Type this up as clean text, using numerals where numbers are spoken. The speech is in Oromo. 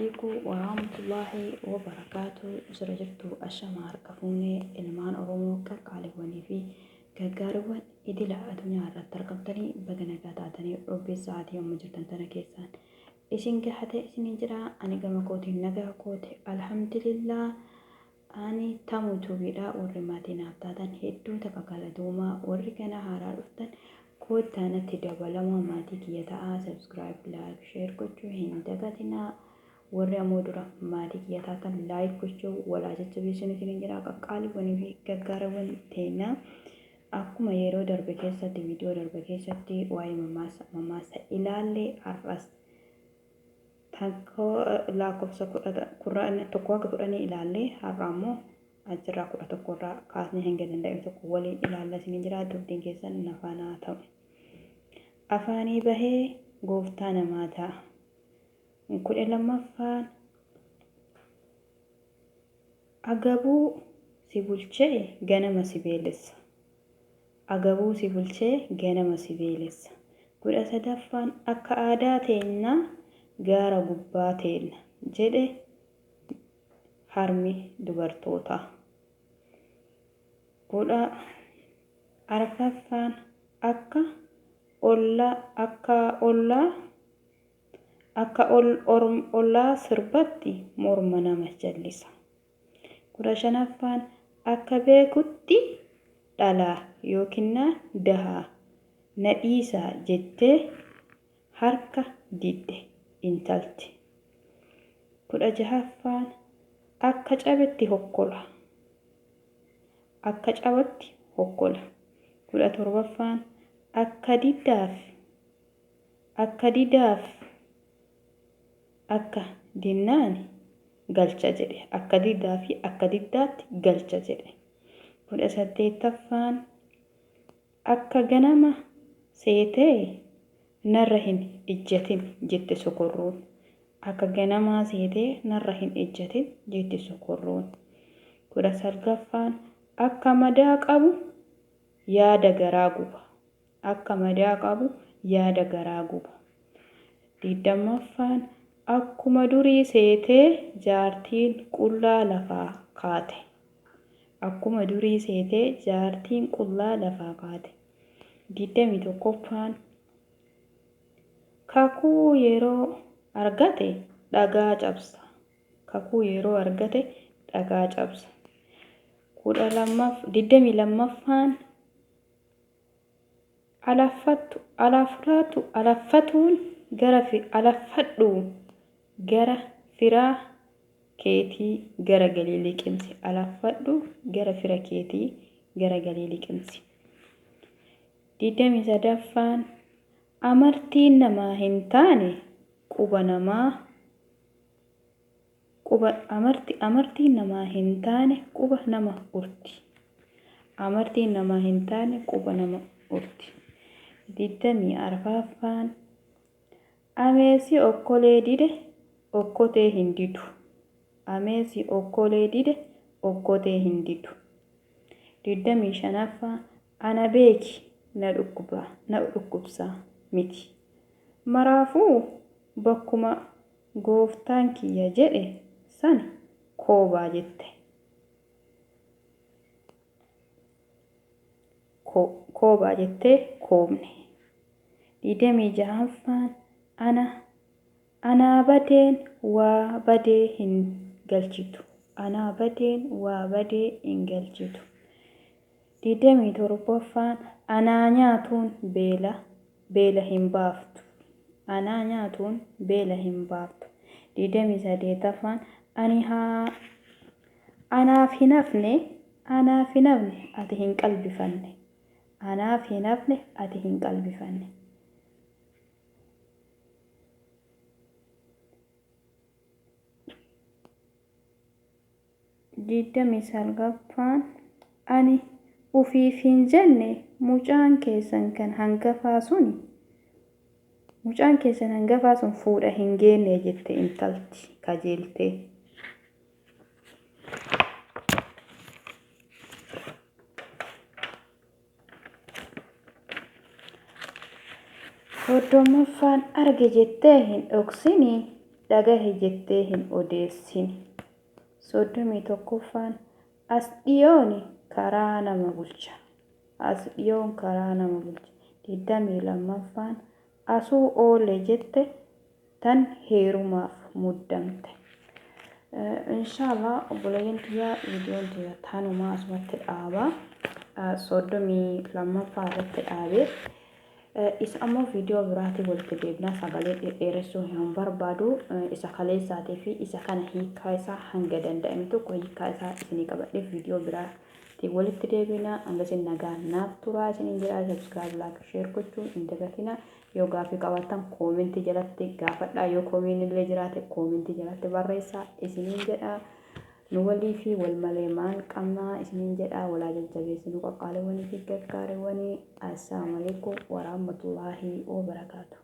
alaikum warahmatullaahi wabarakaatu. Jira jirtu, ashama harka fuunee ilmaan Oromoo qaqqaaliiwwanii fi gaggaariiwwan idila addunyaa irratti argamtanii, baga nagaa taatanii. Robbee sa'aatii amma jirtan tana keessaan isin gahate isinii jira. Ani gama kootiin nagaa kooti, alhamdulillah. Ani Tamu Tuubiidha. Warri maatii naaf taatan hedduu takka galatoomaa. Warri kana haaraa dhuftan koottaa natti dabalamaa, maatii kiyya ta'aa. Subscribe, like, share gochuu hin dagatinaa. Warri ammoo dura maatii kiyya taatan like gochuu walaa jajjabeessuun isin jira. Qaqqaaliiwwanii fi gaggaarawwan teennaa, akkuma yeroo darbe keessatti, viidiyoo darbe keessatti waa'ee mammaaksa ilaalle, har'as takko lakkoofsa 11 hanga 10 ilaalle, har'a ammoo achirraa 11 irraa kaasnee hanga danda'e tokko waliin ilaalla isin jira. Turtiin keessan nafaanaa ta'u. Afaanii bahee gooftaa namaa ta'a. 12ffaan, agabuu si bulchee ganama si beelessa. Agabuu si bulchee ganama si beelessa. 13ffaan, akka aadaa teenyaa gaara gubbaa teenna jedhe harmi dubartootaa. 14ffaan, akka ollaa sirbatti morma nama jallisa. 15ffaan, akka beekutti dhalaa yookiin dahaa na dhiisaa jettee harka didde intalti. 16ffaan, akka cabetti hokkola. Akka cabatti hokkola. 17ffaan, akka didaaf akka dinnaani galcha jedhe. Akka didaa fi akka diddaatti galcha jedhe. 18ffaan, akka ganama seetee narra hin ejjatin jette sokorruun. Akka ganamaa seetee narra hin ejjatin jette sokorruun. 19ffaan, akka madaa qabu yaada garaa guba. Akka madaa qabu yaada garaa guba. 20ffaan, akkuma durii seetee jaartiin qullaa lafaa kaate. Akkuma durii seetee jaartiin qullaa lafaa kaate. 21ffaan, kakuu yeroo argate dhagaa cabsa. Kakuu yeroo argate dhagaa cabsa. 22ffaan, alaffatu alaffatuun gara alaffadhu gara firaa keetii garagalii liqimsi. Alaffadhu gara fira keetii garagalii liqimsi. 23ffaan, amartiin namaa hin taane quba namaa quba amartiin namaa hin taane quba nama urti. Amartiin namaa hin taane quba nama urti. 24ffaan, ameessi okkolee dide okkotee hin didu. Ameessi okkolee dide okkotee hin didu. 25ffaa, ana beeki na dhukkuba na dhukkubsaa miti. Maraafuu bakkuma gooftaan kiyya jedhe sana koobaa jette. Koobaa jettee koobne. 26ffaan, anaa badeen waa badee hin galchitu. Anaa badeen waa badee hin galchitu. 27ffaan, anaa nyaatuun beela hin baaftu. Anaa nyaatuun beela hin baaftu. 28ffaan, ani haa anaaf hin hafne, anaaf hin hafne ati hin qalbifanne. Anaaf hin hafne ati hin qalbifanne. 29ffaan, ani ufiif hin jenne mucaan keessan kan hangafaa suni mucaan keessan hangafaa sun fuudha hin geenne jette intalti kajeeltee. 30ffaan, arge jettee hin dhoksinii. Dhagahe jettee hin odeessin. 31ffaan As dhiyooni karaa nama bulcha. As dhiyoon karaa nama bulcha. 22ffaan Asuu oole jette tan heerumaaf muddamte. Inshaallah obboleeyyan tiyya, viidiyoon tiyya tanumaa asumatti dhaaba. 32ffaa irratti dhaabee isa ammoo viidiyoo biraatiin walitti deebinaa. Sagalee dhedheeressuu hin barbaadu. Isa kaleessaatii fi isa kana hiikkaa isaa hanga danda'ame tokko hiikkaa isaa isinii qabadhee viidiyoo biraatiin walitti deebina. Hangasin nagaa naaf turaa isiniin jedha. Subscribe, like, share gochuu hin dagatina. Yoo gaaffii qabaattan koomentii jalatti gaafadhaa. Yoo komiin illee jiraate koomentii jalatti barreessaa isiniin jedha. Nu walii fi wal malee maal qabnaa isiniin jedha. Walaa jajjabeessinu, qaqqaaliiwwanii fi gaggaariiwwanii. Assalaamu alaikum warahmatullaahi wabarakaatu.